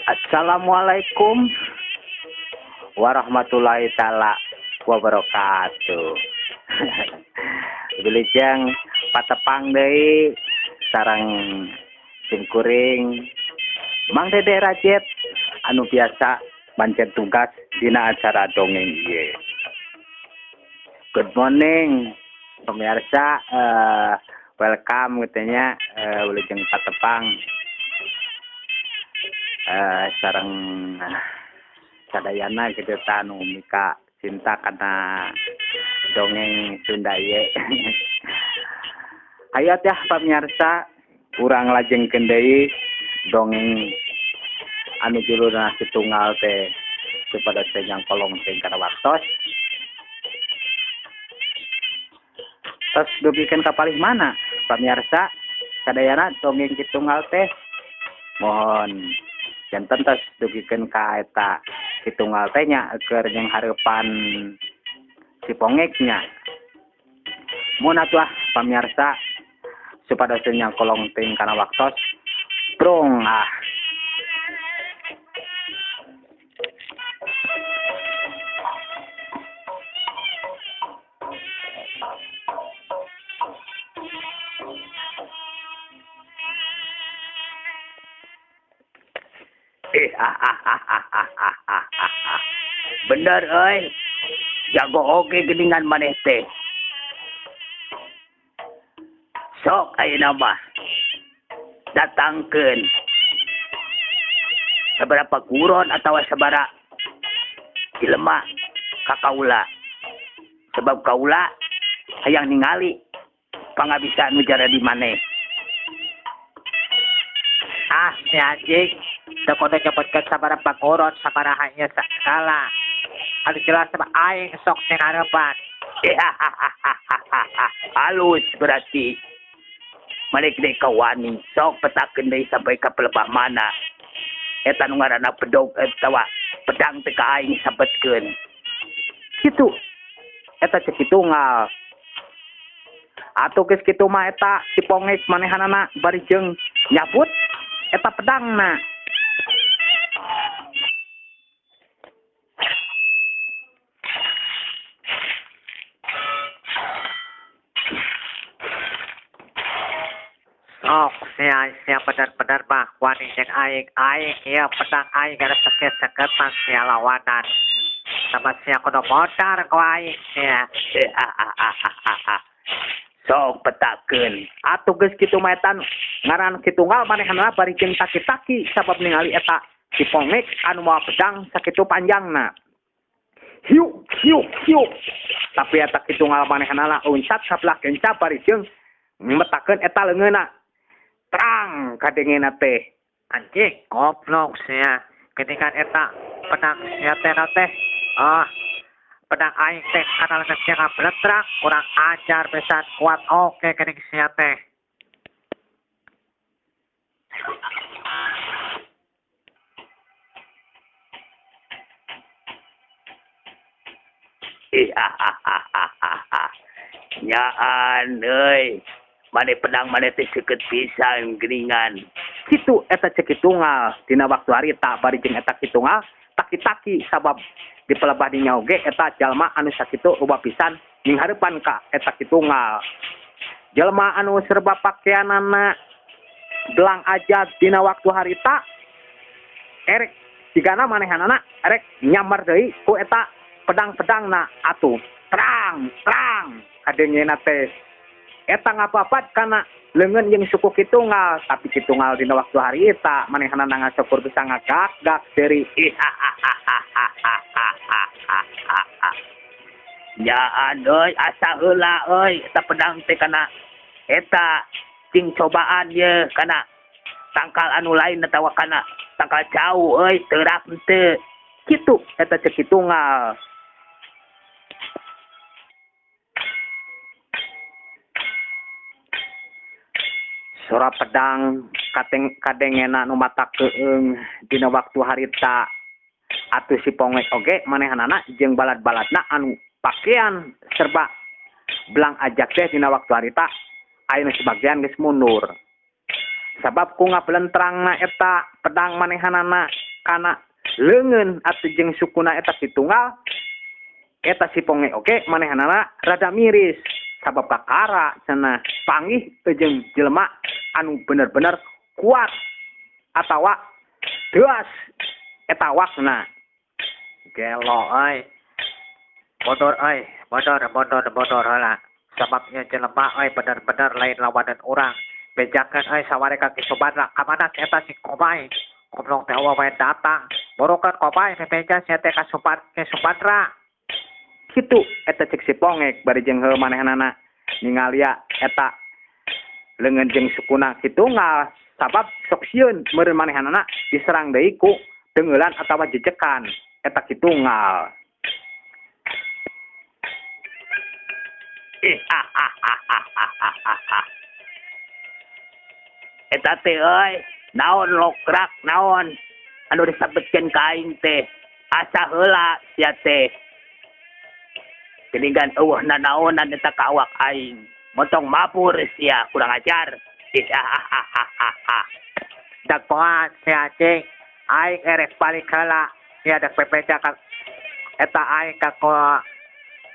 Assalamualaikum warahmatullahi taala wabarakatuh. Wilujeng patepang deui sareng simkuring Mang Dede Rajet anu biasa pancen tugas dina acara dongeng ieu. Good morning pemirsa, welcome katanya, wilujeng patepang sareng sadayana gitu tanu mika cinta kana dongeng Sunda ieu. Hayo teh pamirsa, urang lajengkeun deui dongeng anu judulna Si Tunggal teh supados teh nyangkolong teh kana waktos. Tos dugikeun ka palih mana pamirsa sadayana dongeng Ki Tunggal teh, mohon janten tos dugikeun ka eta Ki Tunggal teh nya keur jeung hareupan si Pongek nya. Mun atuh pamirsa supados teu nyangkolong teuing kana waktos prung ah. Bener euy, jago oge geuningan maneh teh. Sok ayeuna mah datangkeun sabaraha guron atawa sabaraha jelema ka kaula. Sebab kaula hayang ningali pangabisa nu jaradi maneh. Ah, si anjing, teu kudu nyebutkeun sabaraha guron sabaraha ieu sakala. Anu jelas mah aing sok sing hareupan. Halus berarti. Maneh gede kawani, sok petakeun deui sampai ka pelebah mana. Eta nu ngaranna bedog atawa pedang teh ka aing sabetkeun. Kitu. Eta cek Ki Tunggal. Atuh geus kitu mah eta Si Pongek manehanana bari jeung nyabut eta pedangna. Sok sia sia bener-bener mah wani jeung aing, aing ieu pedang aing gara seket-seketan sia lawanan. Sama sia kudu modar ku aing sia. Sok petakeun. Atuh geus kitu mah eta ngaran Ki Tunggal manehanna bari jeung taki-taki sabab ningali eta Si Pongek anu mawa pedang sakitu panjangna. Hiuk hiuk hiuk. Tapi eta Ki Tunggal manehanna uncat sabelah kenca bari jeung metakeun eta leungeunna. Terang kadengena teh. Anjing goblok sia. Geuningan eta pedang sia teh teh. Ah, pedang aing teh kana leungeun sia ngabletrang, kurang ajar pisan kuat oke geuning sia teh. Nyaan euy. Mane pedang mane teh seukeut pisan geuningan. Kitu eta cek Ki Tunggal dina waktu harita bari jeung eta Ki Tunggal taki-taki sabab di pelebah dinya oge eta jalma anu sakitu loba pisan nyinghareupan ka eta Ki Tunggal. Jalma anu serba pakeanana belang aja dina waktu harita erek sigana manehanana erek nyamar deui ku eta pedang-pedangna atuh terang terang kadengena teh. Eta ngapapat kana leungeun jeung suku Ki Tunggal, tapi Ki Tunggal dina waktu harita manehanana ngasyukur bisa ngagak-gak seuri. Nyaan euy, asa heula euy eta pedang teh kana eta cing cobaan ye kana tangkal anu lain atawa kana Tangkal cau euy teurak henteu. Kitu eta cek Ki Tunggal. Sora pedang kateng kadengena nu mata keung dina waktu harita atuh si Pongek oge manehanana jeung balad-baladna anu pakaian serba belang ajak teh dina waktu harita ayeuna sebagian geus mundur. Sabab ku ngabelentrangna eta pedang manehanana kana leungeun atuh jeung sukuna eta Ki Tunggal eta si Pongek oge manehanana rada miris sabab kakara cenah panggih jeung jelema anu bener-bener kuat atawa deas eta wakna. Gelo euy. Bodor euy, bodor heula. Sabab ieu jelema euy bener-bener lain lawanan urang. Bejakeun euy saware ka Ki Subadra ka mana eta si Komai. Goblok teh wae datang. Borokeun Komai bebeja sia teh ka Subadra. Kitu eta cek si Pongek bari jeung heuh manehanana ningalia eta leungeun jeung sukuna Ki Tunggal sabab sok sieun meureun manehanana diserang deui ku deungeulan atawa jejekan eta Ki Tunggal. Eta teh euy naon lokrak naon anu disabetkeun ka aing teh asa heula sia teh. Geuningan eueuh nanaonan eta ka awak aing. Montong mabur sia kurang ajar. Dak poan sia cing aing erek balik heula sia dak pepeja ka eta aing ka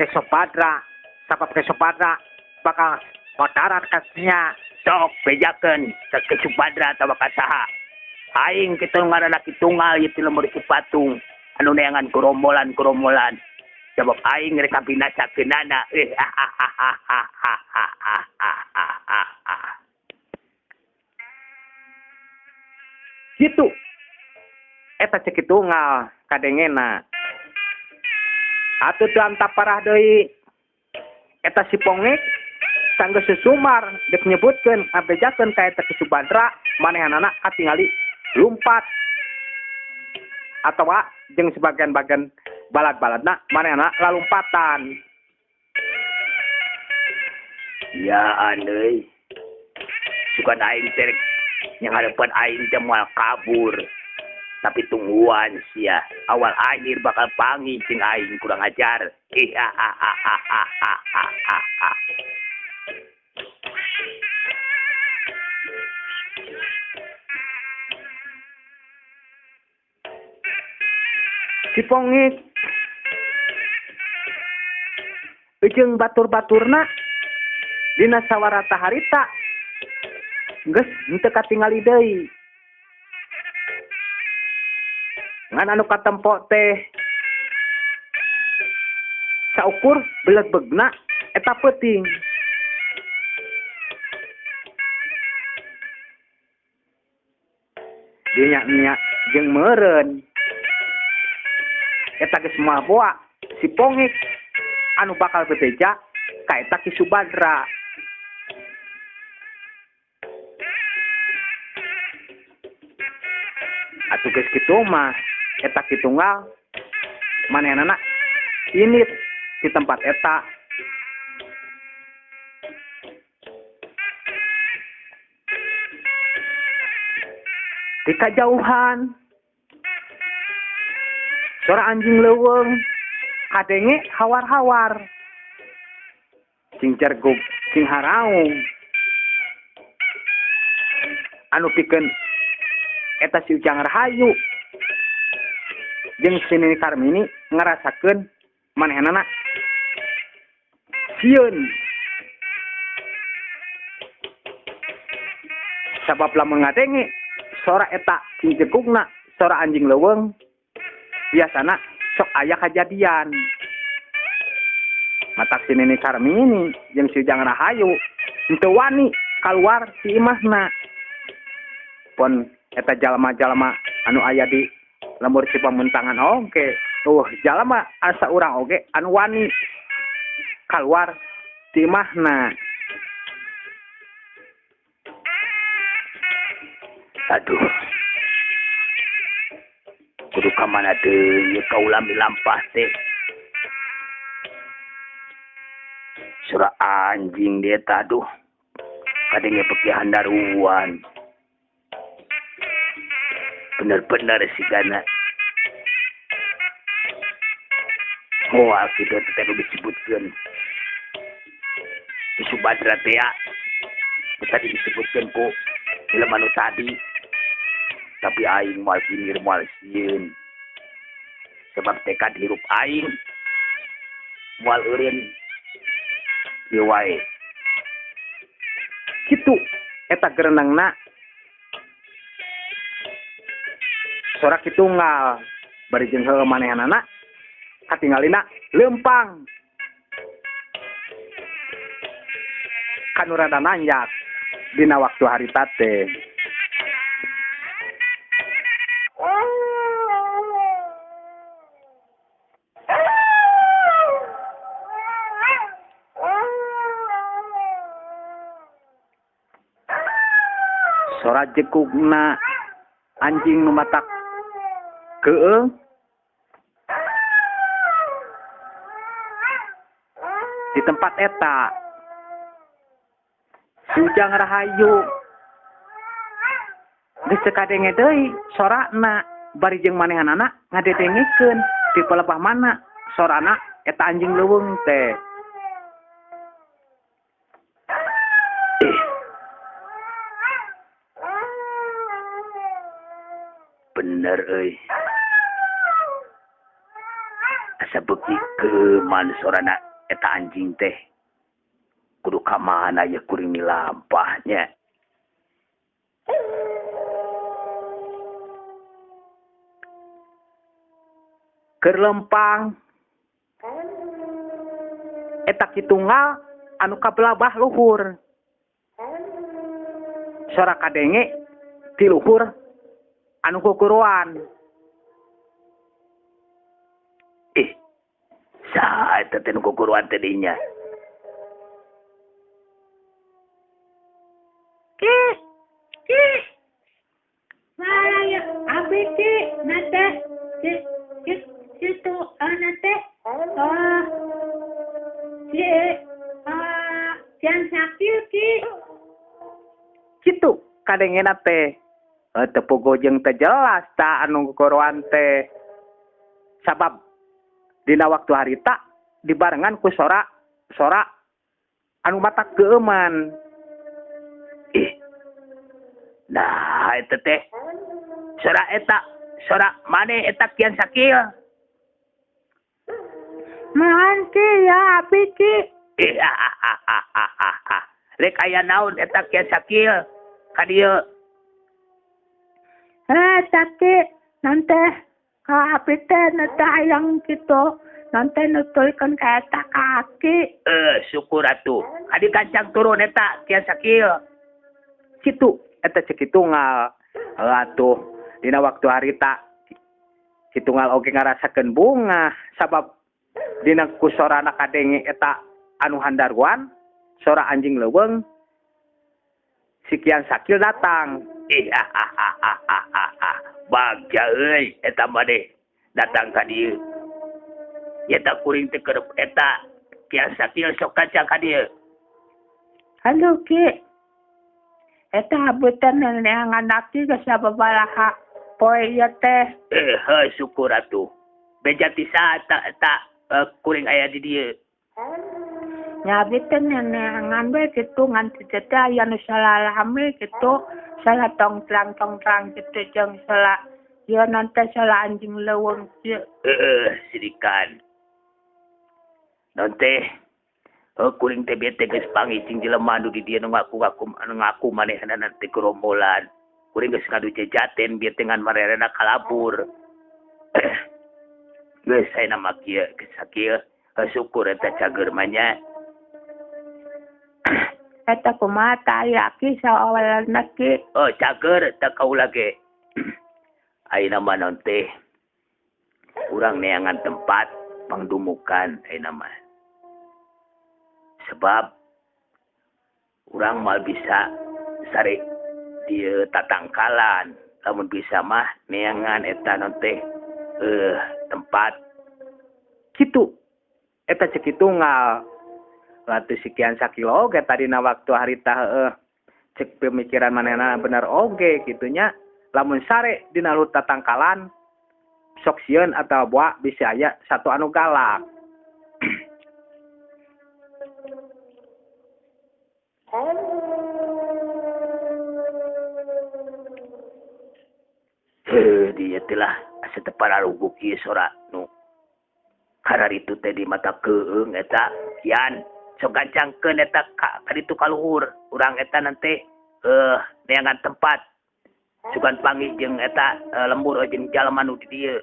Ki Subadra sabab Ki Subadra bakal modaran ka sia. Sok bejakeun ka Ki Subadra atawa ka saha. Aing kitu ngaranna Ki Tunggal ieu ti lembur Cipatung anu neangan gerombolan-gerombolan. Sabab aing rek kabinasakeunana. Kitu eta cek Ki Tunggal kadengena. Atuh teu antap parah deui eta si Pongek sanggeus susumar dek nyebutkeun ngabejakeun ka eta Ki Subadra manehanana katingali lumpat atawa jeung sebagian-bagian balad-baladna manehna lalumpatan. Ya andeuy. Sugan aing teh yang harapan aing teh moal kabur. Tapi tungguan sia, awal akhir bakal panggih jeung aing kurang ajar. Si Pongek jeung batur-baturna dina sawarata harita geus henteu katingali deui. Ngan anu katempo teh saukur belegbegna eta peuting. Dinya-nya jeung meureun eta geus moal boa si Pongek anu bakal bebeja ka eta Ki Subadra. Atuh geus kitu mah eta Ki Tunggal manehanana init di tempat eta. Di kajauhan suara anjing leuweung kadenge hawar-hawar cing cergug cing haraung anu pikeun eta si Ujang Rahayu jeung si Nini Karmini ngarasakeun manehanana sieun sabab lamun ngadenge sora eta cing jegugna sora anjing leuweung biasana sok aya kajadian. Matak si Nini Karmini jeung si Ujang Rahayu henteu wani kaluar ti imahna. Pon eta jalma-jalma anu aya di lembur Cipamuntangan oge, tuh jalma asa urang oge anu wani kaluar ti imahna. Aduh. Kudu ka mana deui ieu kaula milampah teh. Sora anjing dia aduh. Kadenge peki handaruan. Bener-bener sigana. Moal kitu teh nu disebutkeun. Subadra teh tadi disebutkeun ku jelema nu tadi. Tapi aing moal kinir moal sieun. Sebab tekad hirup aing moal eureun ieu wae. Kitu eta gerenangna. Sora kitu ngal bari jeung heueuh manehanana katingalina leumpang. Kanu rada nanjak dina waktu harita teh. Sora jekugna anjing nu matak keueung di tempat eta. Si Ujang Rahayu geus teu kadenge deui sorana bari jeung manehanana ngadedengekeun di pelebah mana sorana eta anjing leuweung teh. Bener euy. Asa beuki keuman sorana eta anjing teh. Kudu ka mana ye kuring milampahnya. Keur lempang eta kitunggal anu kabelabah luhur. Sora kadenge ti luhur anu kukuruan. Saha eta teh nu kukuruan teh dinya? Ki, ki. Maya abi ki nate ki ki kitu nate. Oh. Ki jangan sakit ki. Kitu kadengena teh. Teu pogo jeung teu jelas ta anu kukuruan teh. Sabab dina waktu harita dibarengan ku sora sora anu matak geueuman. Nah eta teh sora eta sora maneh eta Kian Sakil. Mohon ki ya abi ki. Rek aya naon eta Kian Sakil ka dieu? Tapi nanti ka abi teh nanti hayang kitu nanti nutulkeun ka eta kaki. Syukur atuh. Adi kancang turun eta Kian Sakil. Kitu eta cek kitunggal. Atuh dina waktu harita kitunggal oge ngarasakeun bungah sabab dina ku sorana kadenge eta anu handaruan sora anjing leuweung si Kian Sakil datang. Bagja euy eta maneh datang ka dieu. Eta kuring teh keur eta Kian Sakil sok kaca ka dieu. Halo ki. Eta abutan neangan aki geus sababaraha poe ieu teh. Heuh syukur atuh. Beja ti saha eta kuring aya di dieu. Nya abdi teh neangan we kitu ngan teh aya nu salalami kitu. Salah tongtrang-tongtrang kitu jeung salah ieu nanti salah anjing leuweung kieu. Sidikan. Non teh kuring teh bete geus panggih jeung jelema nu di dieu nu ngaku-ngaku anu ngaku manehanana teh gerombolan. Kuring geus ngadu jejaten bieu teh ngan marerena kalabur. Geus saena mah kieu geus sakieu syukur eta cager mah nya. Eta kumaha tah aya ki saawalna ki. Oh cager teh kaula ge. Ayeuna mah naon teh urang neangan tempat pangdumukan ayeuna mah. Sebab urang mah bisa sare di tatangkalan lamun bisa mah neangan eta naon teh Tempat kitu eta cek tunggal ratu sekian sakilo oge tadina waktu harita heueuh cek pemikiran manehna bener oge kitunya lamun sare dina luhur tatangkalan sok sieun atawa boa bisi aya satu anu galak. Heuh dieu teh lah asa teu pararuguh kieu sora nu kararitu teh di mata keung eta kian sok gancangkeun eta ka ditu ka luhur urang eta nanti neangan tempat sugan panggih jeung eta lembur jeung jalma nu di dieu.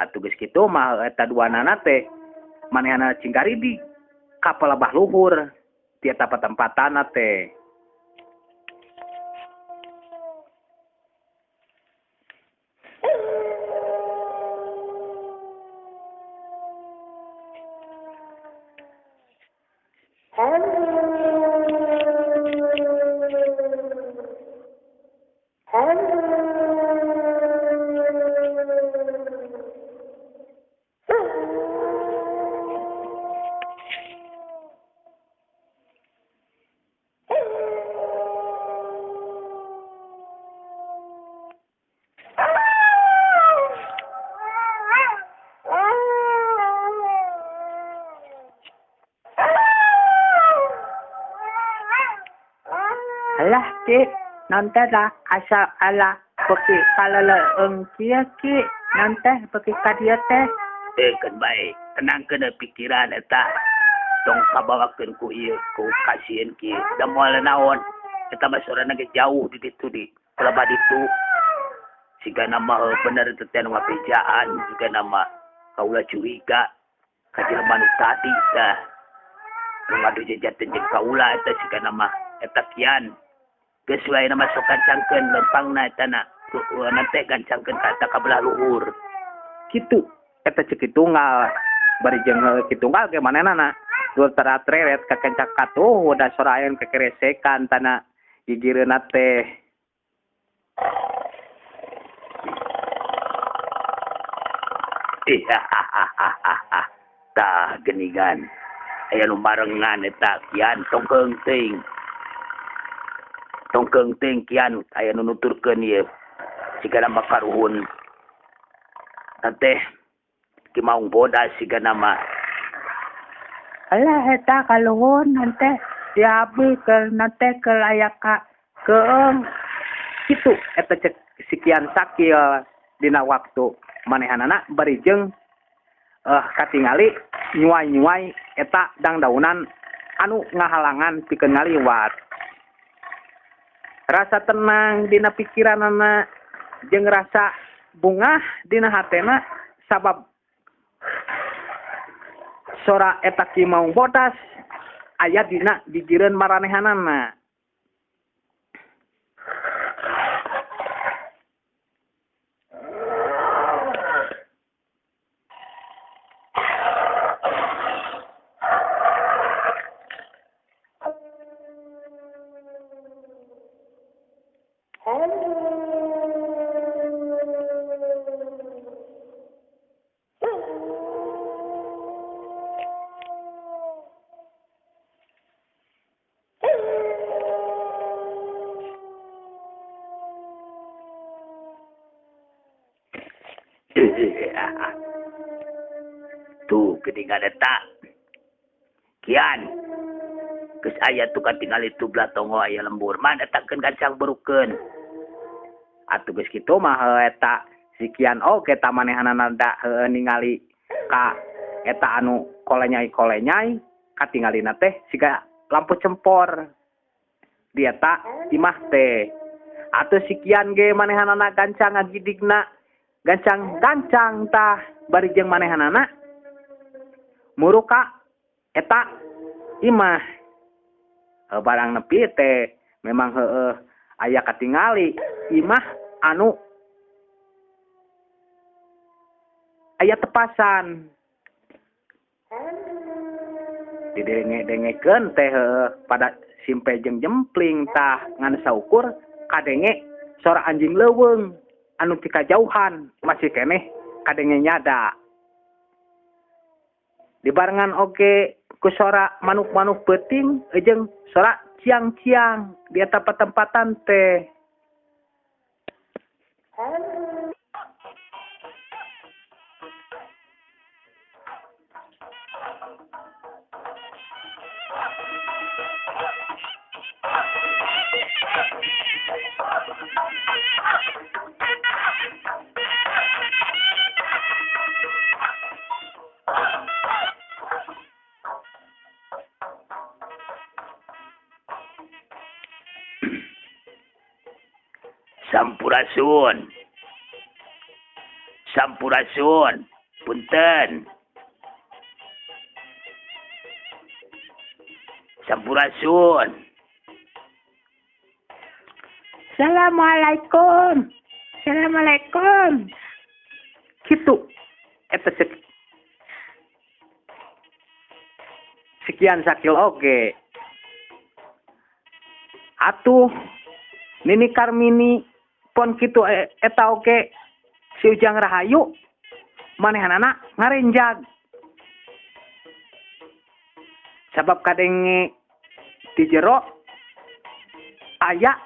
Atuh geus kitu mah eta duanana teh manehna cinggaridi ka palebah luhur ti eta patempatana teh. Alah ki nonte lah asal ala beki kaleleung kieu ki nonte beki ka dieu teh. Keun bae tenangkeun pikiran eta tong kabawakeun ku ieu ku kasieun kieu da moal naon eta mah sorana ge jauh di ditu di pelebah ditu sigana mah bener teh teh nu ngabejaan sigana mah kaula curiga ka jelema nu tadi tah nu ngadu jejaten jeung kaula eta sigana mah eta kian geus wae nama sok gancangkeun lempangna eta na nante gancangkeun ka eta ka belah luhur kitu eta cek tunggal bari jeung ki tunggal ge manehna dul teratreret ka kencak katuh da soraeun kekeresekan tana gigireunna teh. Tah geuningan aya nu marengan eta kian tongkeung teuing. Tongkeung teuing kian aya nu nuturkeun ieu sigana mah karuhun teh Ki Maung Bodas sigana mah. Alah eta kaluhun nante diabi ke nante ke aya ka keung kitu eta cek sikian sakil dina waktu manehanana bari jeung katingali nyuai-nyuai eta dangdaunan anu ngahalangan pikeun ngaliwat. Rasa tenang dina pikiranana jeung rasa bungah dina hatena sabab sora eta Ki Maung Bodas aya dina gigireun maranehanana. Tuh geuningan eta kian geus aya tuh katingali tu belah tongo aya lembur man eta keun gancang berukeun. Atuh geus kitu mah eta sikian oge ta manehanana da ningali ka eta anu kolenyai-kolenyai katingalina teh siga lampu cempor di eta imah teh. Atuh sikian ge manehanana gancang ngagidigna gancang-gancang tah bari jeung manehanana muruka eta imah. Barang nepi teh memang heueuh aya katingali imah anu aya tepasan didenge-dengekeun teh pada simpe jeung jempling tah ngan saukur kadenge sora anjing leuweung anu ti kajauhan masih keneh kadenge nyada. Dibarengan oge ku sora manuk-manuk peuting jeung sora ciang-ciang di eta patempatan teh. Sampurasun. Sampurasun. Punten. Sampurasun. Assalamualaikum. Assalamualaikum. Kitu. Eta sekian sakil oge. Atuh Nini Karmini pon kitu eta oge si Ujang Rahayu manehanana ngarenjag. Sabab kadenge di jero aya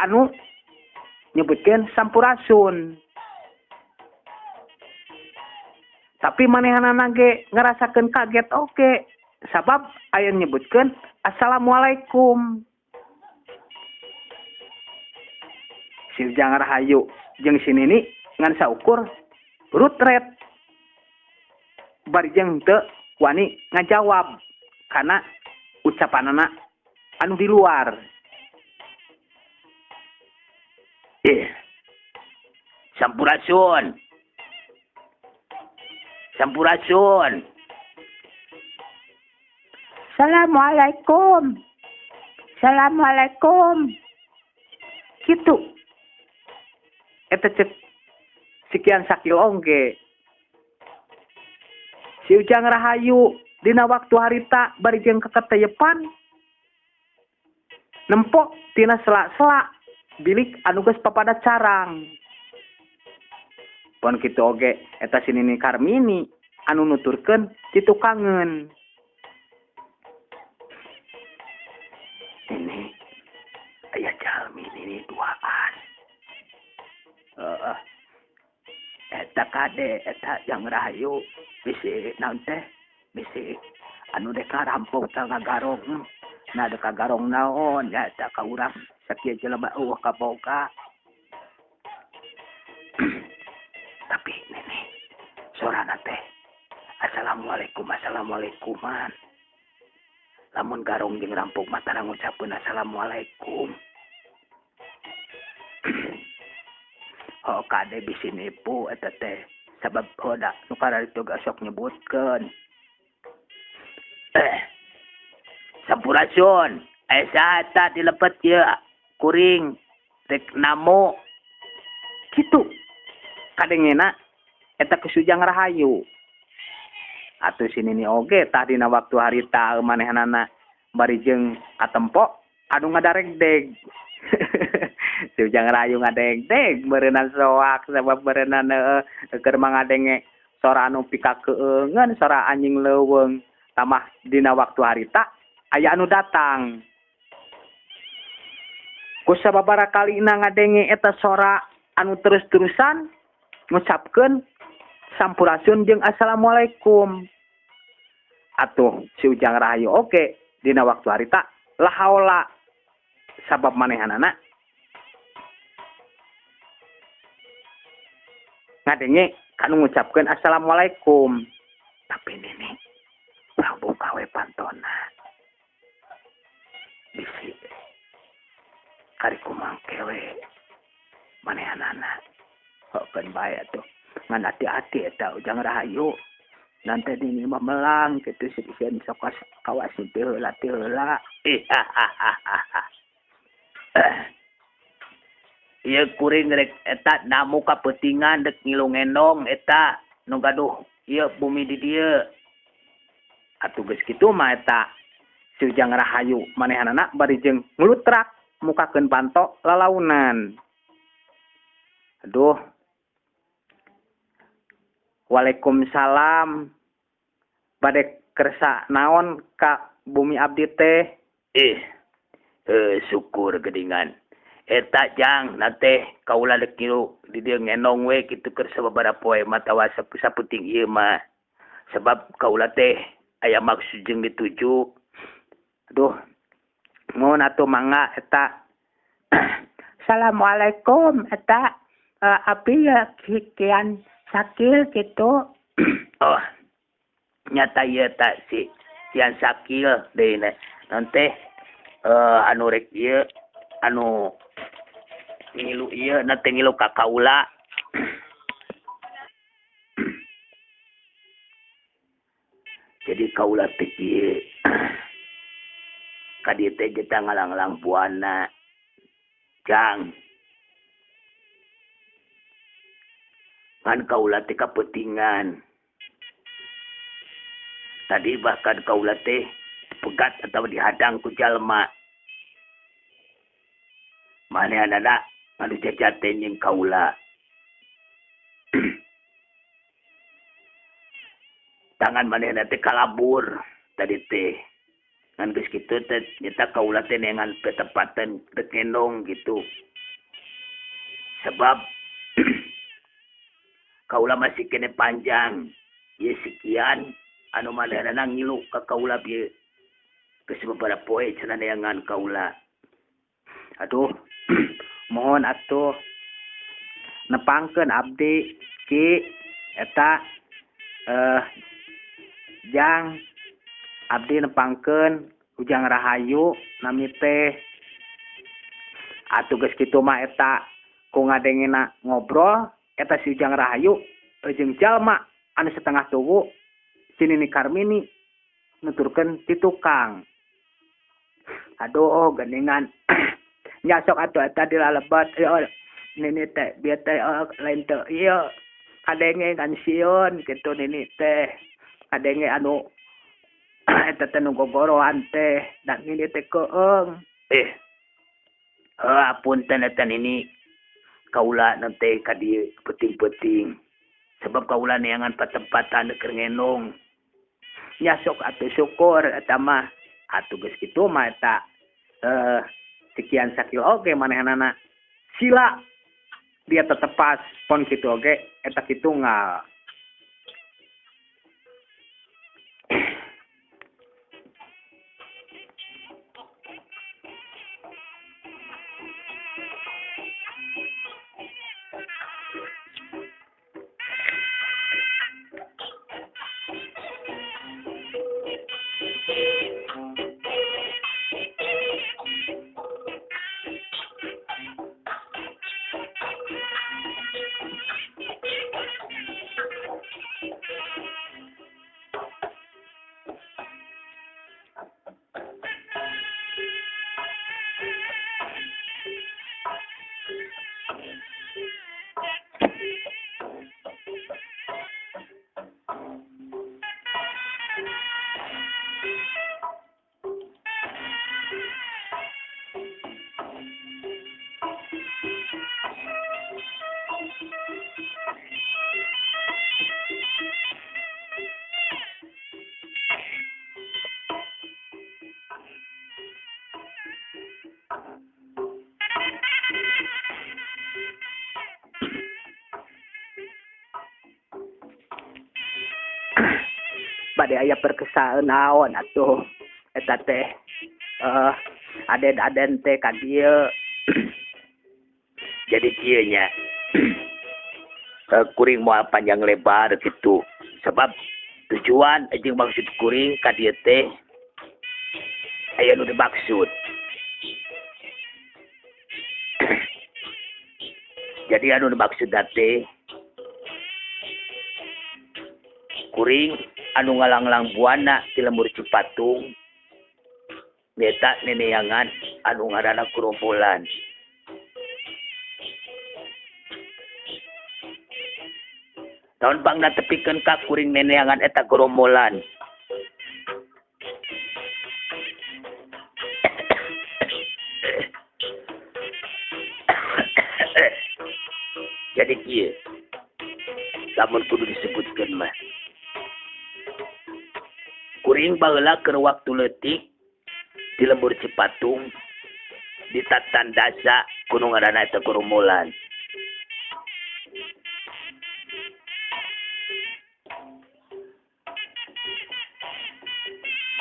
anu nyebutkeun sampurasun. Tapi manehanana ge ngarasakeun kaget oge sabab aya nyebutkeun assalamualaikum. Si Ujang Rahayu jeung si Nini ngan saukur rutret bari jeung teu wani ngajawab karena ucapanana anu di luar. Sampurasun. Sampurasun. Assalamualaikum. Assalamualaikum. Kitu. Eta cek sekian sakil ongge. Si Ujang Rahayu dina waktu harita bari jeung keketeyepan nempok tina sela-sela bilik anu geus papada carang. Pon kitu oge eta si Nini Karmini anu nuturkeun ditukangeun. Ini aya jalmi nini duaan. Eta kade eta Jang Rahayu bisi naon teh bisi anu dek rampok ta ngagarong. Nah dek garong naon ya eta ka urang sakieu jelema eueuh kaboga. Tapi nini sorana teh assalamualaikum assalamualaikuman. Lamun garong jeung rampok mah tara ngucapkeun assalamualaikum. Oh kade bisi nipu eta teh sabab hoda nu kararitu ge sok nyebutkeun. Sampurasun aya saha eta dilepet ieu kuring rek namo. Kitu kadengena eta ku si Ujang Rahayu. Atuh si Nini oge tah dina waktu harita manehanana bari jeung katempo anu ngadaregdeg. Si Ujang Rahayu ngadegdeg beureunan soak sabab beureunan keur mangadenge sora anu pikakeungeun sora anjing leuweung. Tamah dina waktu harita aya anu datang. Ku sababaraha kalina ngadenge eta sora anu terus-terusan ngucapkeun sampurasun jeung assalamualaikum. Atuh si Ujang Rahayu oge dina waktu harita lahaola sabab manehanana ngadenge kanu ngucapkeun assalamualaikum. Tapi nini ulah buka we pantona bisi kari kumangke we manehanana. Hokeun bae atuh ngan hati-hati eta Ujang Rahayu. Nanti nini mah melang kitu sieun sok kawas teu heula teu heula. Ieu kuring rek eta namu ka peutingan dek ngilu ngendong eta nu gaduh ieu bumi di dieu. Atuh geus kitu mah eta si Ujang Rahayu manehanana bari jeung nglutrak mukakeun panto lalaunan. Aduh. Waalaikumsalam. Bade kersa naon ka bumi abdi teh? Syukur geuningan. Eta jang nate kaula deuk ngilu di dieu ngenong we kitu keur sababaraha poe mah tawa saputing ieu mah. Sebab kaula teh aya maksud jeung dituju. Aduh, mun atuh mangga eta. Assalamualaikum eta abdi ya kian Sakil gitu. Oh, nyata ieu ta si Kian Sakil deui na. Nanti anu rek ieu anu ngilu ieu na teh ngilu ka kaula. Jadi kaula teh kieu. Ka dieu teh jeta ngalang-lang buana. Jang. Kan kaula teh kapetingan. Tadi bahkan kaula teh pegat atau dihadang ku jalma. Manehanana anu jajat teh jeung kaula. Tangan manehna teh kalabur tadi teh. Ngan geus kitu teh nyata kaula teh neangan petepatan rek ngendong gitu. Sebab kaula masih kene panjang. Ieu sekian anu manehna ngilu ka kaula bieu. Geus sababaraha poe cenah neangan kaula. Aduh, mohon atuh nepangkeun abdi ki eta jang abdi nepangkeun Ujang Rahayu nami teh. Atuh geus kitu mah eta ku ngadengena ngobrol eta si Ujang Rahayu jeung jalma anu setengah tuwu si Nini Karmini nuturkeun ti tukang. Aduh geuningan nya sok atuh eta dilalebet ieu nini teh bieu teh lain teu ieu kadenge kan sieun kitu nini teh kadenge anu eta teh nu gogoroan teh dan nini teh keung. Apunten eta nini kaula nanti ka dieu penting-penting sebab kaula neangan patempatan keur ngenong. Nya sok atuh syukur eta mah. Atuh geus kitu mah eta sekian Sakil oge manehanana sila dia tetepas pon kitu oge eta kitu ngal. Bade aya perkesaeun naon atuh eta teh aden-aden teh ka dieu. Jadi kieu nya kuring moal panjang lebar gitu sebab tujuan jeung maksud kuring ka dieu teh aya nu dimaksud. Jadi anu dimaksud teh kuring anu ngalanglang buana ti lembur Cipatung nyaeta neneangan anu ngaranna gerombolan. Tahun bangna tepikeun ka kuring neneangan eta gerombolan. Jadi kieu. Lamun kudu disebutkeun mah. Kuring baheula keur waktu leutik di lembur Cipatung di Tatan Dasa kuno ngaranna eta Korombolan.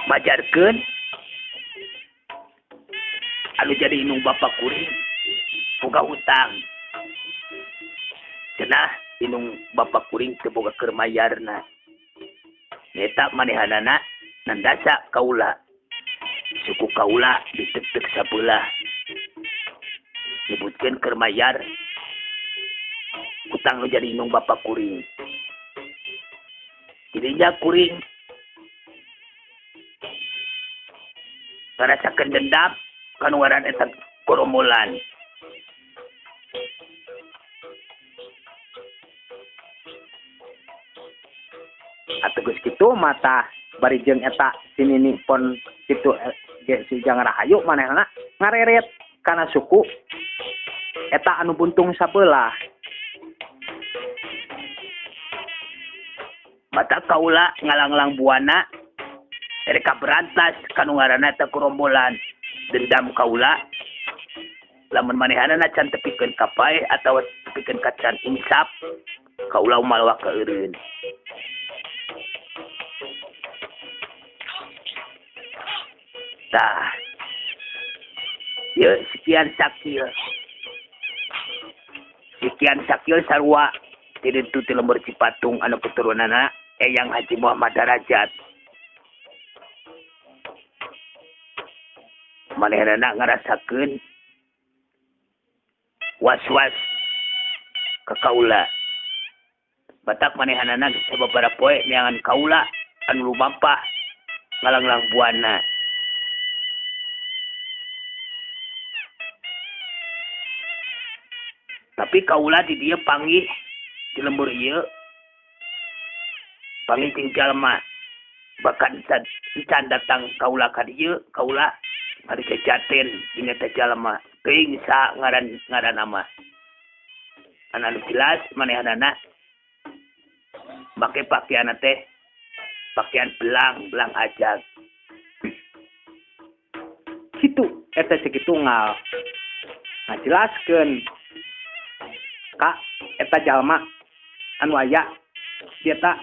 Majarkeun anu jadi indung bapa kuring boga hutang. Cenah indung bapa kuring teu boga keur mayarna. Neta manehanana nandasa kaula. Suku kaula ditek-tek sabelah. Nyebutkeun keur mayar hutang nu jadi indung bapa kuring. Jadinya kuring ngarasakeun dendam kanu ngaran eta Korombolan. Atuh geus kitu mata bari jeung eta si Nini pon kitu ge si Ujang Rahayu manehna ngareret kana suku eta anu buntung sabelah. Mata kaula ngalanglang buana rek berantas kanu ngaranna eta Korombolan. Dendam kaula lamun manehanana can tepikeun ka paeh atawa tepikeun ka can insap kaula moal waka eureun. Tah. Ye sekian sakil. Sekian sakil sarua ti ditu ti lembur Cipatung anu keturunanna Eyang Haji Muhammad Darajat. Manehanana ngarasakeun was-was ka kaula. Batak manehanana geus sababaraha poe neangan kaula anu lumampah ngalanglang buana. Tapi kaula di dieu panggih di lembur ieu panggih jeung jalma bahkan can datang kaula ka dieu kaula ari jajaten jeung eta jalma teuing sa ngaran ngaranna mah anu jelas manehanana make pakaian teh pakaian belang-belang ajag kitu eta sakitu ngal ngajelaskeun ka eta jalma anu aya di eta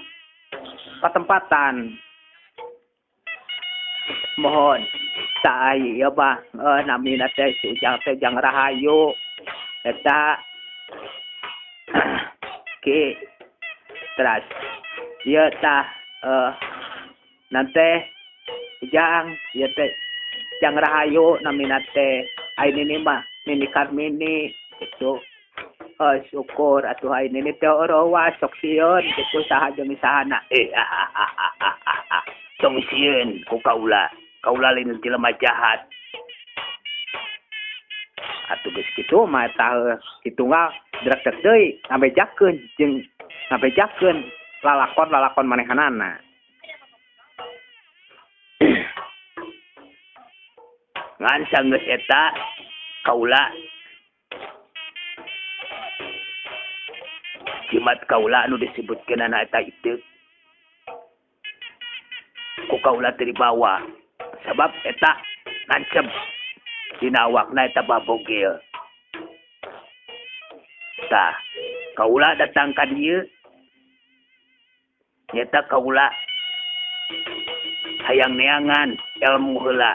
patempatan. Mohon sae ieu mah namina teh si Ujang teh Jang Rahayu eta ki teras ieu tah nante Ujang ieu teh Jang Rahayu namina teh ai nini mah Nini Karmini gitu. Syukur atuh ai nini teh orowa sok sieun kitu saha jeung sahana. Tong sieun ku kaula. Kaula lain jelema jahat. Atuh geus kitu mah eta kitu ngal drek-drek deui ngabejakeun jeung ngabejakeun lalakon-lalakon manehanana. Ngan sanggeus eta kaula jimat kaula anu disebutkeunana eta iteuk ku kaula teu dibawa sabab eta nancep dina awakna eta babogel. Tah kaula datang ka dieu nyata kaula hayang neangan ilmu heula.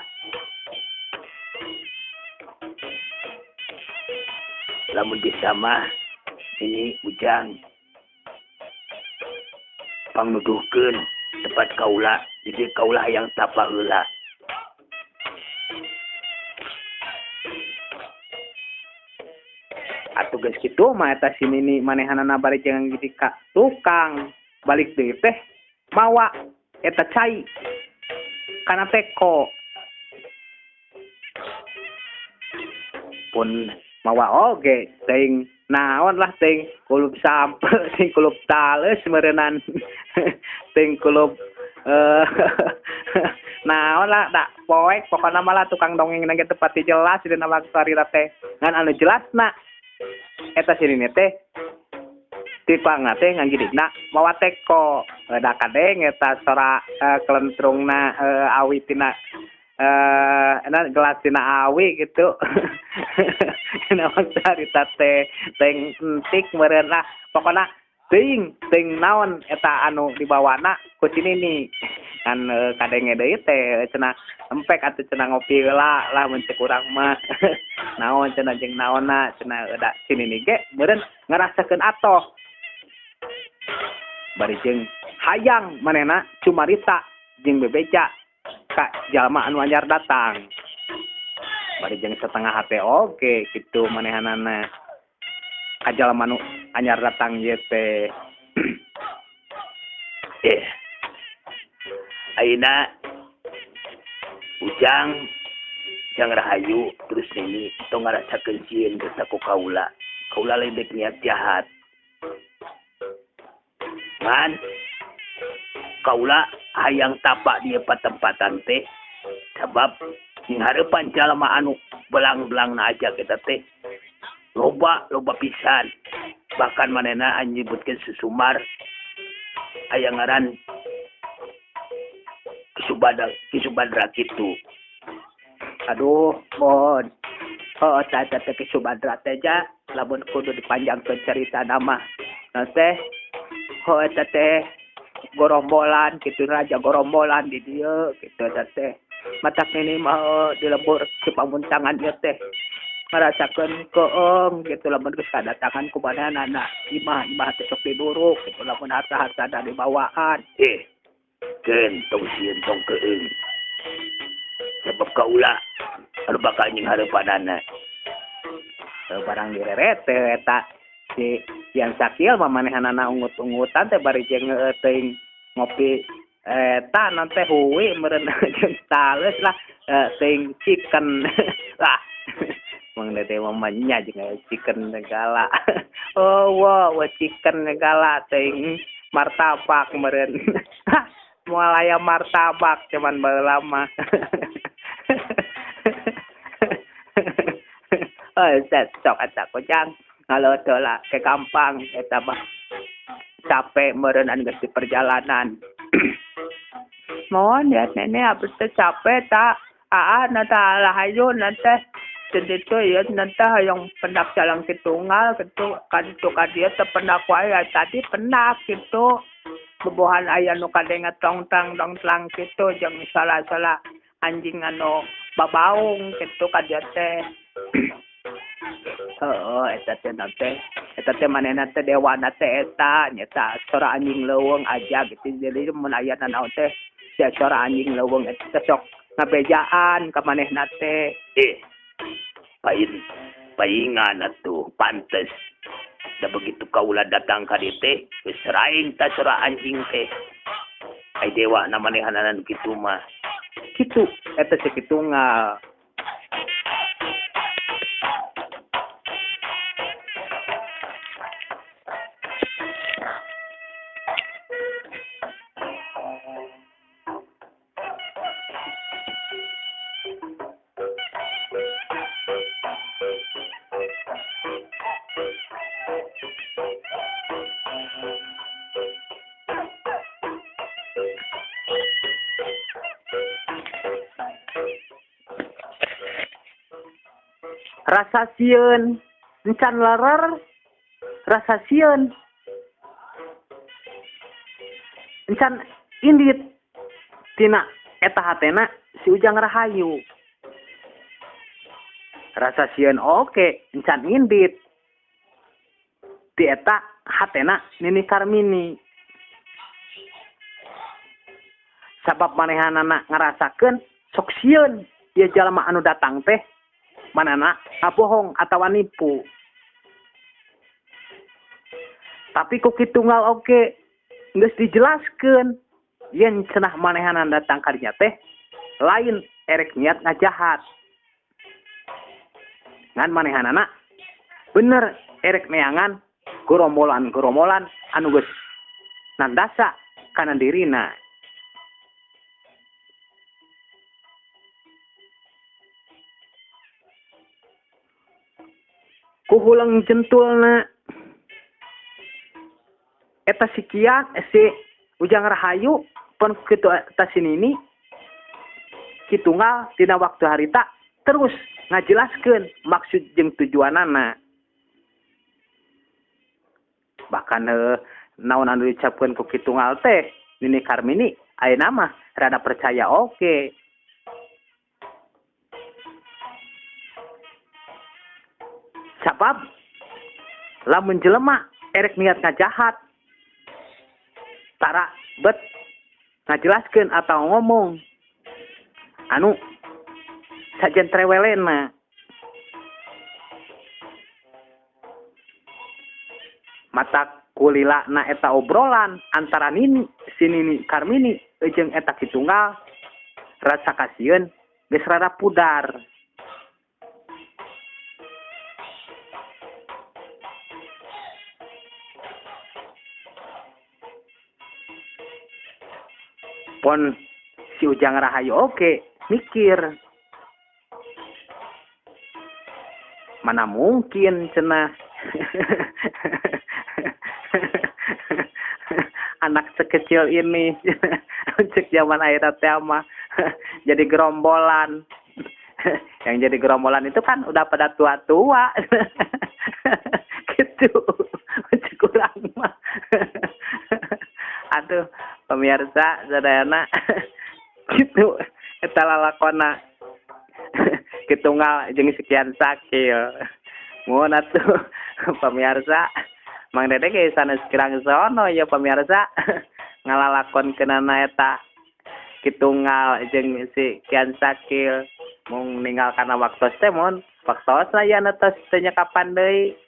Lamun bisa mah ini Ujang pangnuduhkeun tempat kaula, jadi kaula hayang tapa heula. Atuh geus kitu mah eta si Nini manehanana bari jeung di ka tukang balik deui teh mawa eta cai kana teko pun mawa oge teuing naon lah teuing kulup sampe teuing kulup tales meureunnan teuing kulup naon lah dak poek pokona mah lah tukang dongeng ge teu pati jelas dina waktu harita teh ngan anu jelasna eta si Nini teh Tipangna teh ngagidikna mawa teko da kadeng eta sora kelentrungna awi tina gelas tina awi gitu. Naon carita teh teng entik meureun lah pokona teuing teuing naon eta anu dibawana ku si Nini kan kadenge deui teh cenah empek atuh cenah ngopi heula lah mun cek urang mah. Naon cenah jeung naonna cenah da si Nini ge meureun ngarasakeun atoh bari jeung hayang manehna cumarita jeung bebeja ka jalma anu anyar datang bari jeung setengah hate oge kitu manehanana ka jalma anu anyar datang ieu teh. Ayeuna Ujang Jang Rahayu terus Nini tong ngarasakeun sieun geus ku kaula. Kaula lain dek niat jahat. Ngan kaula hayang tapak di patempatan teh sabab nyinghareupan jalma anu belang-belangna aja kita teh loba loba pisan. Bahkan manehna nyebutkeun susumar aya ngaran Ki Subadra kitu. Aduh, mohon. Oh, teh teh Ki Subadra teh ja lamun kudu dipanjangkeun carita mah. Nah teh oh eta teh gorombolan kitu raja gorombolan di dieu kitu eta teh. Matak ini mah dilebur si pamuntangan ieu teh. Ngarasakeun keung kitu lamun geus kadatangan ku manehna imah imah teh sok diduruk kitu lamun harta-harta da dibawaan. Keun tong sieun tong keung. Sebab kaula anu bakal nyinghareupanana. Barang direret teh eta si Yan Sakil mah manehanana ungut-ungutan teh bari jeung teuing ngopi eta naon teh huwi meureun jeung taleus lah teuing chicken lah. Mang Dede mah nya jeung chicken segala. Oh wow, chicken segala teuing martabak meureun. Moal aya martabak cuman baheula mah. Oh, sok eta kojang ngalodo lah ke gampang eta mah. Capek meureun anu geus di perjalanan. Mohon ya nenek abis teh capek tak aa na ta lahayu na teh itu ya nanti hayang pendak jalan kitunggal gitu kan itu kan dia terpendak wae tadi pendak gitu bebohan aya nu kadenge tong tang dong tlang gitu jeung salah-salah anjing anu babaung gitu ka dia teh. Heeh, eta teh teh eta teh manehna teh dewana teh eta nyata sora anjing leuweung aja gitu jadi mun aya naon teh sia sora anjing leuweung eta teh sok ngabejaan ka manehna teh. Pain paingan atuh pantes. Da begitu kaula datang ka dieu teh geus raing ta sora anjing teh. Ai dewa na manehanana nu kitu mah. Kitu eta teh kitu ngal. Rasa sieun encan lerer, rasa sieun encan indit tina eta hatena si Ujang Rahayu. Rasa sieun oke encan indit ti eta hatena Nini Karmini. Sabab manehanana ngarasakeun sok sieun ieu jalma anu datang teh manana ngabohong atawa nipu. Tapi ku kitu ngal oge geus dijelaskeun yen cenah manehanan datang ka dinya teh lain erek niat ngajahat. Ngan manehanana bener erek neangan gorombolan-gorombolan anu geus nandasa kana dirina. Ku huleng jentulna Eta si Kian si Ujang Rahayu pun kitu eta si Nini Ki Tunggal dina waktu harita terus ngajelaskeun maksud jeung tujuanana. Bahkan naon anu diucapkeun ku Ki Tunggal teh Nini Karmini ayeuna mah rada percaya oke. Sabab lamun jelema erek niat ngajahat tara bet ngajelaskeun atau ngomong anu sajen trewelena. Mata kulila na eta obrolan antara Nini si Nini Karmini jeung eta Ki Tunggal rasa kasieun geus rada pudar. Pon si Ujang Rahayu oke mikir mana mungkin cenah anak sekecil ini cek zaman akhirat teh mah jadi gerombolan. Yang jadi gerombolan itu kan udah pada tua-tua gitu cek urang mah. Aduh pemirsa sadayana gitu eta lalakona Ki Tunggal jeung sekian sakil. Mun atuh pemirsa Mang Dede ge sanes kirang sono ya pemirsa ngalalakonkeunana eta Ki Tunggal jeung si Kian Sakil mung ninggal kana waktos teh mun waktosna ya tos teu nyakapan deui.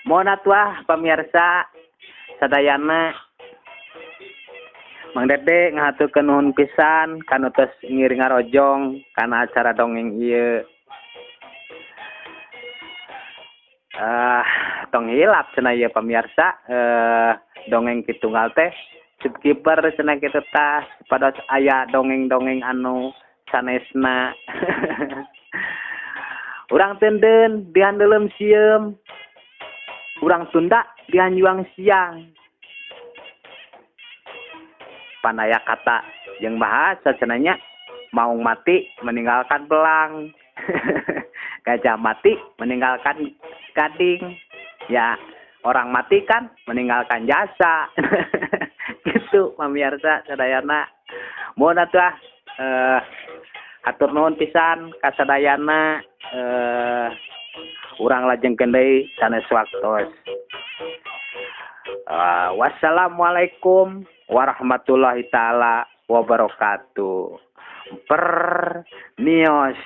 Mun atuh pemirsa sadayana Mang Dede ngahaturkeun nuhun pisan kanu tos ngiring ngarojong kana acara dongeng ieu. Tong hilap cenah ieu pemirsa dongeng Ki Tunggal teh subscriber cenah kitu tah supados aya dongeng-dongeng anu sanesna. Urang tenden dihandelem sieum, urang Sunda dihanjuang siang. Panaya kata yang bahasa cenanya maung mati meninggalkan belang, gajah mati meninggalkan gading, ya orang mati kan meninggalkan jasa. Gitu pemirsa sadayana. Mun atuh hatur nuhun pisan ka sadayana, urang lajengkeun deui sanes waktos. Wassalamualaikum warahmatullahi taala wabarakatuh. Permios.